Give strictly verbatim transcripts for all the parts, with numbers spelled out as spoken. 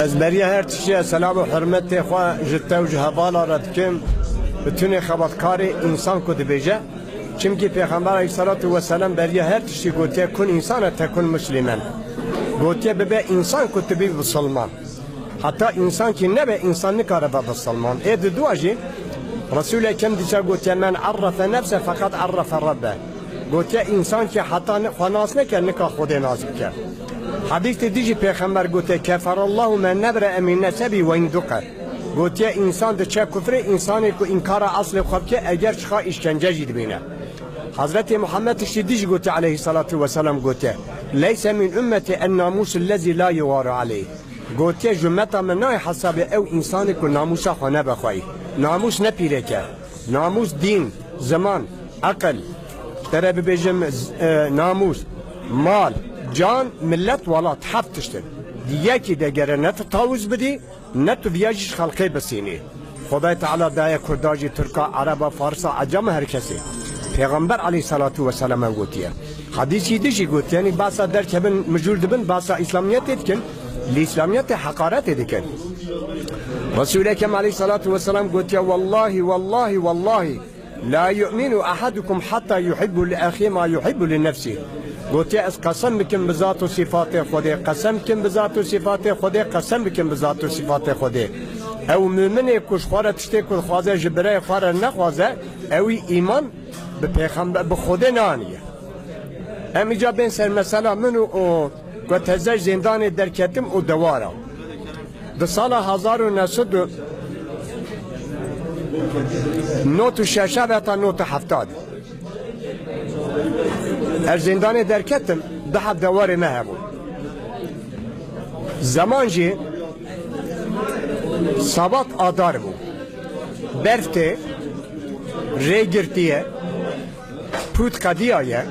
Ez beriya her tiştî selam û hurmetê xwe ji te û ji hevala re dikim. Bi tunê xebatkarê însan ku dibêje. Çimkî Pêxember aleyhissalatu vesselam beriya her tiştî gotiye, "Kun însane tekun muslimen." Gotiye, "Bibe însan ku tu bî bisilman." Heta însan kî nebe, însan nikare be bisilman. Ê di dua jî Resul Ekrem dîsa gotiye, "Men arrafe nefse feqad arrafe Rabbe." Gotiye, însan ki heta ni-, xwe nas neke, nika Xwedê nas bike. Hadîsê dî jî Pêxember gotiye, "Keferallahu men nebre emin nesebi ve in duqe." Gotiye, însan diçe kufrê, însanê ku înkara eslê xwe bike, eger çiqa îşkence jî dibîne. Hazretê Muhammed tiştî dî jî gotiye aleyhissalatu vesselam gotiye, "Leyse min ümmeti en namusu lezi la yugaru aleyh." Gotiye, "Ji ummeta min nayê hesabê ew însanê ku namûsa xwe nebe xweyî." Namûs ne pîrek e. Namûs dîn, ziman, eqil, te re bibêjim, z-, e, namûs, mal, can, millet, welat, heft tişt in. Di yekî de gere ne tu tawûz bidî, ne tu viya jî ji xelqê bisînî. Xwedayê Teala daye Kurda jî, Tirka, Ereba, Farsa, Ecema, her kesê. Pêxember aleyhissalatu vesselam ew gotiye. Hadîsî dî jî gotiye, yanî behsa derkevin, mijûl dibin, behsa Îslamiyetê dikin, li Îslamiyetê heqaretê dikin. Resul Ekrem aleyhissalatu vesselam gotiye, "Wellahî, wellahî, wellahî, la yu'minu ahadukum hatta yuhibbu li ahî ma yuhibbu li nefsî." Gotiye, "Ez qesem bikim bi zat û sîfatê Xwedê, qesem bikim bi zat û sîfatê Xwedê, qesem bikim bi zat û sîfatê Xwedê. Ew muminê ku ji xwe re tiştê ku dixwaze ji birayê xwe re nexwaze, ewî îman bi pêxember, bi Xwedê naniye." Em îca bên ser mesela min û, û ku teze ji zêndanê derketim û dewara. Di sala hezar û neh sed û nod û şeş heta nod û heft ez zêndanê derketim, du heb dewarê me hebû. Zeman jî sabat adar bû. Berf tê, rê girtiye, pût qediyaye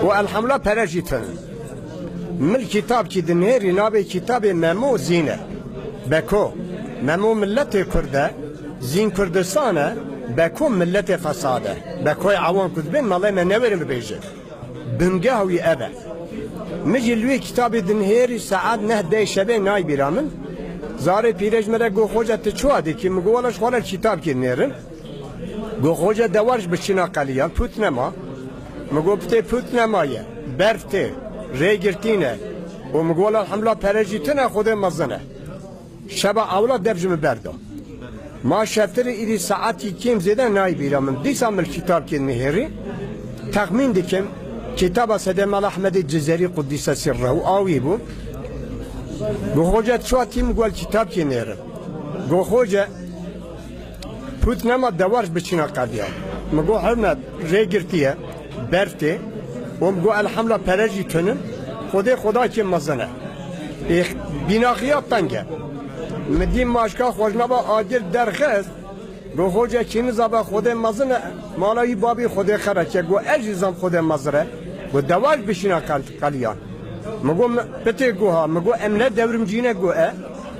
û elhamdulillah pere jî tune. Min kitabkî dinihêrî, navê kitabê Memo Zîn e. Beko, Memo miletê Kurd e, Zîn Kurdistan e, Beko miletê fesad e. Bekoyê ewan ku dibên, malê me newêrin bibêjin. Bingeh wî ev e. Min jî li wê kitabê dinihêrî saet neh deh şevê nayê bîra min. Zarê pîrê ji min re got, "Xoca, tu çawa dikî?" Min got, "Wela ji xwe re kitabkê dinihêrim." Got, "Xoca, dewar ji biçîna qeliyan, pût nema." Min got, "Pitê, pût nemaye, berf tê, rê girtî ne." Û min got, "Wela elhamdulillah pere jî tune, Xwedê mezin e." Şeva ewla dev ji min berda. Ma şevtirê îdî saetî kêm zêde nayê bîra min. Dîsa min kitabkê nihêrî. Texmîn dikim, kitaba Sedê Mela Ehmedê Cizerî Quddîse Sirrehu a wî bû. Got, "Xoca, tu çawa tî?" Min got, "Kitabkê nihêrim." Got, "Xoca, pût nema, dewar ji biçîna qediya." Min got, "Hurmet, rê girtiye, berf tê." Û min got, "Elhamdulillah pere jî tune, Xwedê Xwedakê mezin e." Ê, bînaxiya teng e. Min dî maşka xwejnava agir derxist. Got, "Xoca, kî nizabe Xwedê mezin e, mala wî babî Xwedê xereke." Got, "Ez jî zam Xwedê mezin e." Got, "Dewar ji biçîna qel-, qeliyan." Min got, "Mi-, pitê guha." Min got, "Em ne dewrimcî ne." Got, "E."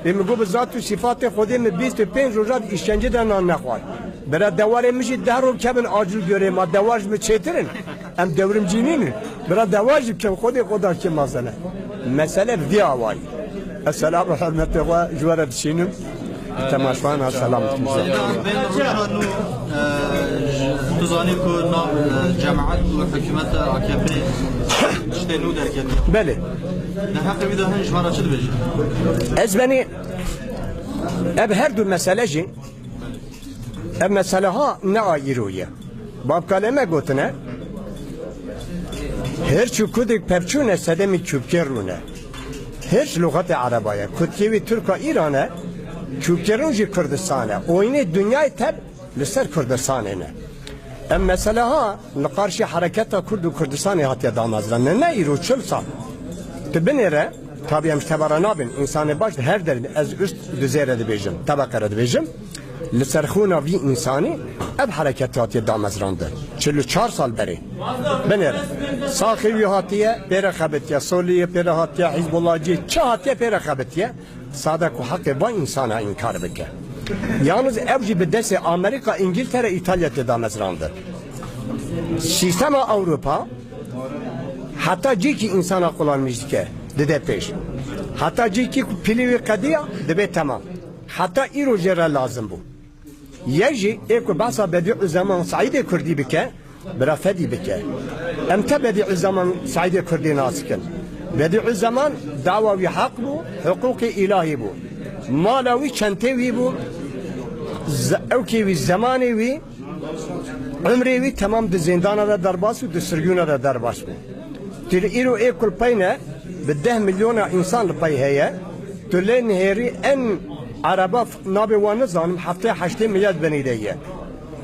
Ê min got, "Bi zat û sîfatê Xwedê min bîst û pênc roja di îşkence de nan nexwar." Bira dewarê min jî deh roj kevin acil görê ma, dewar ji min çêtir in. Em dewrimcî nînin. Bira dewar jî bikin, Xwedê Xwedakê mezin e. Mesele vî awayî. Ez selam û hurmetê xwe ji we re dişînim. Temaşevan ha selam dikim. Êdî em bên roja nû, e, ji, tu zanî ku nav, e, cemaet û hikûmeta A K P tiştê nû derketiye. Belê. Di heqê wî de hin ji me re çi dibêjî? Ez benî ev her du mesele jî, ev mesele ha ne a îro ye. Babkalê me gotine, hirç û kudik pevçûne sedemî kûpkê rûne. Hirç luxetê ereba ye. Kutkê wî Tirka Îran e, kûpkê rûn jî Kurdistan e. Oynê dinyayê tev li ser Kurdistanê ne. Em mesela ha li qarşî hereketa Kurd û Kurdistanê hatiye damezrandin. Ne îro çil sal. Tu binêre, tabî em ji te ve re nabin. Însanê baş di her der, ez üst düzey re dibêjim, tebeqe re dibêjim. Li ser xûna vî însanî ev hereket hatiye damezrandin. Çil û çar sal berê. Binêre. Saxê wî hatiye, pê re xebitiye. Soliyê pê re hatiye, Hizbullahcî çi hatiye pê re xebitiye. Sade ku heqê van însana înkar bike. Yalnız ev jî bi destê Amerîka, Îngiltere, Îtalya tê damezrandin. Sîstema Ewropa heta cîkî însana qulanmîş dike. dide pêş. Heta cîkî ku pîlê wî qediya, dibê temam. Heta îro jê re lazim bû. Yek jî ê ku behsa Bedîuzzeman Seîdê Kurdî bike, bira Fedî bike. Em te Bedîuzzeman Seîdê Kurdî nas dikin. Bedîuzzeman dawa wî heq bû, hiqûqê îlahî bû. Mala wî çentê wî bû, ze-, ewkê wî, zemanê wî, umrê wî temam di zîndana de derbas û di sirgûna de derbas bû. Tu li îro ê ku li pey ne, bi deh milyona însan li pey heye. Tu lê nihêrî en ereba f-, navê wan nizanim, heftê heştê milyar binî de ye.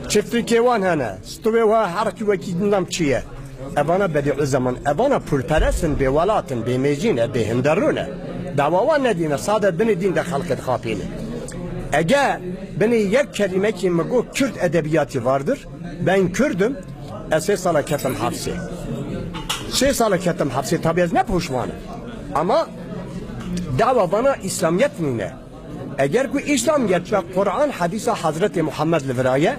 Çiftlikê wan hene, stûvê wa her çi wekî din çi ye. Evana Bedîuzzeman, evana pûlperest in, bêwelat in, bêmêjî ne, bêhinderû ne. Dawa wan nedîne, sade binê dîn de xelkê dixapîne. Ege binê yek kelîmekî min got, Kürt edebiyatı vardır, ben Kürdüm, ez sê sala ketim hepsê. Sê sala ketim hepsê, tabi ez ne poşman im. Ama dawa vana İslamiyet nîne. Eger ku Îslamiyet be, Quran, hedîsa Hezretê Muhammed li vira ye,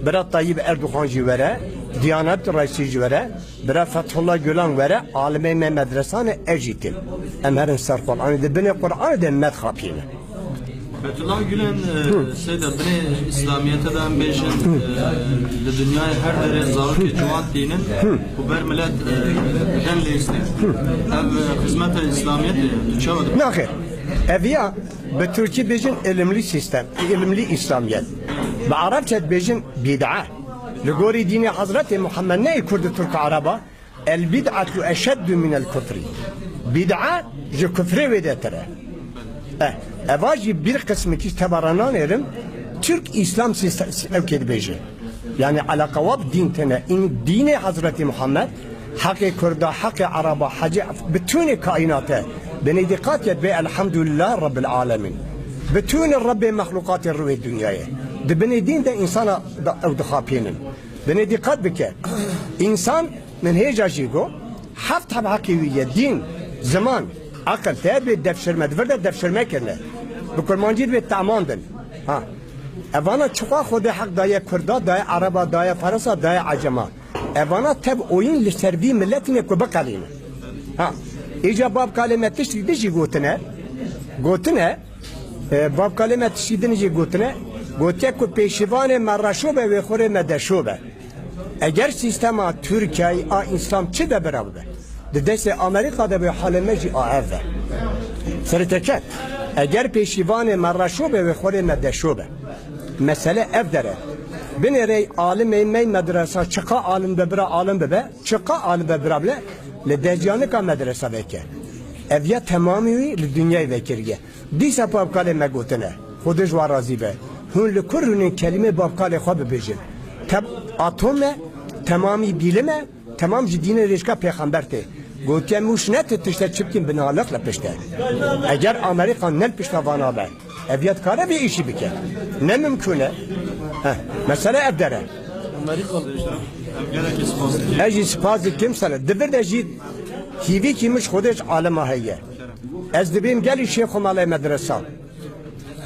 bira Tayyip Erdogan jî were, Diyanet Reîsî jî were, bira Fethullah Gulen were, alimê me medresan e, ez jî têm. Em herin ser Quranê, di binê Quranê de me dixapîne. Fethullah Gulen, e, seyda binê Îslamiyetê de em bêjin, e, li dinyayê her derê zarokê ciwan tînin û ber milet, e, den lêstin. Ev, e, xizmeta Îslamiyetê ye. Tu çawa dibînî? Naxêr. Ev ya Bi Tirkî bêjin ilimli sistem, ilimli İslamiyet. Bi Arabçe dibêjin bid'a. Li gorî dînê Hezretê Muhammed ne yê Kurd û Tirk û Araba, el bid'atu eşeddu minel kufri. Bid'a ji kufrê wêdetir e. Eh, eva jî bir qismekî tebara nanêrim, Türk İslam sistem, ew kê dibêje. Yani alaka wa bi dîn tine. În dînê Hezretî Muhammed, heqê Kurda, heqê Eraba, hecê, bütünê kaînate. Binê dîqat ye, bê elhamdülillah Rabbil alemin. Bütünê Rebbê mexlukatê rûyê dinyayê. Di binê dîn de însana da ew dixapînin. Binê dîqat bike. Însan, min hêja jî got, heft heb heqê wî ye, dîn, ziman, aqil, te bê devşirme, di vir de devşirme kirine. Bi kurmancî dibê tamandin. Ha. Evana çiqa Xwedê heq daye Kurda, daye Ereba, daye Feresa, daye Ecema. Evana tev oyîn li ser vî miletî ne ku biqelîne. Ha. Îca babkalê me tiştî din jî gotine. Gotine, e, babkalê me tiştî din jî gotine. Gotiye ku pêşîvanê me reşo be, wê xorê me deşo be. Eger sîstema Tirkiyeyê a Îslam çi de bira bibe? Di destê Amerîka de be, halê me jî a ev e. Serê te ket. Eger pêşîvanê me reşo be, wê xorê me deşo be. Mesele ev der e. Binêrê alimê me medresa çiqa alim be bira alim bibe, çiqa alim be bira bile, li dezyanika medresa veke. Ev ya temamî wî li dinyayê vekiriye. Dîsa babkalê me gotine, Xwedê ji wan razî be. Hûn li kur rûnên kelîmê babkalê xwe bibêjin. Te atom e, temamî bîlim e, temam ji dînê rêşka pêxember tê. Gotiye, mûş ne ti tişte çi bikîn, binaliq li pişt e. Eger Amerîka ne li pişta vana be, ev ya dikare vê îşî bike. Ne mimkûn e. Heh, mesele ev der e. Amerîka. Ev gelekî spas dikim. Ez jî spas dikim sana. Di vir de jî hîvîkî min ji Xwedê ji alima heye. Ez dibêm gelî şêx û malê medresa,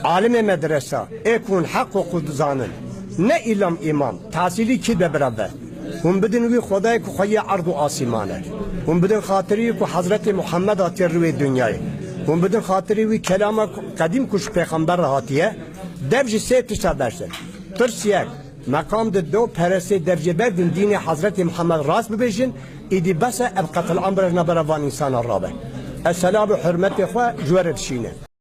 alimê medresa, ê ku hûn heq û qûd dizanin, ne îlam îmam, tehsîlî kî de bira be. Hûn bidin wî Xwedayê ku xweyê erd û asîman e. Hûn bidin xatirî wî ku Hezretê Muhammed hatiye rûyê dinyayê. Hûn bidin xatirî wî kelama ku, qedîm ku ji pêxember re hatiye, dev ji sê tişta bersin. Tirs yek, meqam di do, perestê dev jê berdin, dînê Hezretê Muhammed rast bibêjin, îdî bes e, ev qetilam bira ji navbera van însana rabe. Ez selam û hurmetê xwe ji we re dişîne.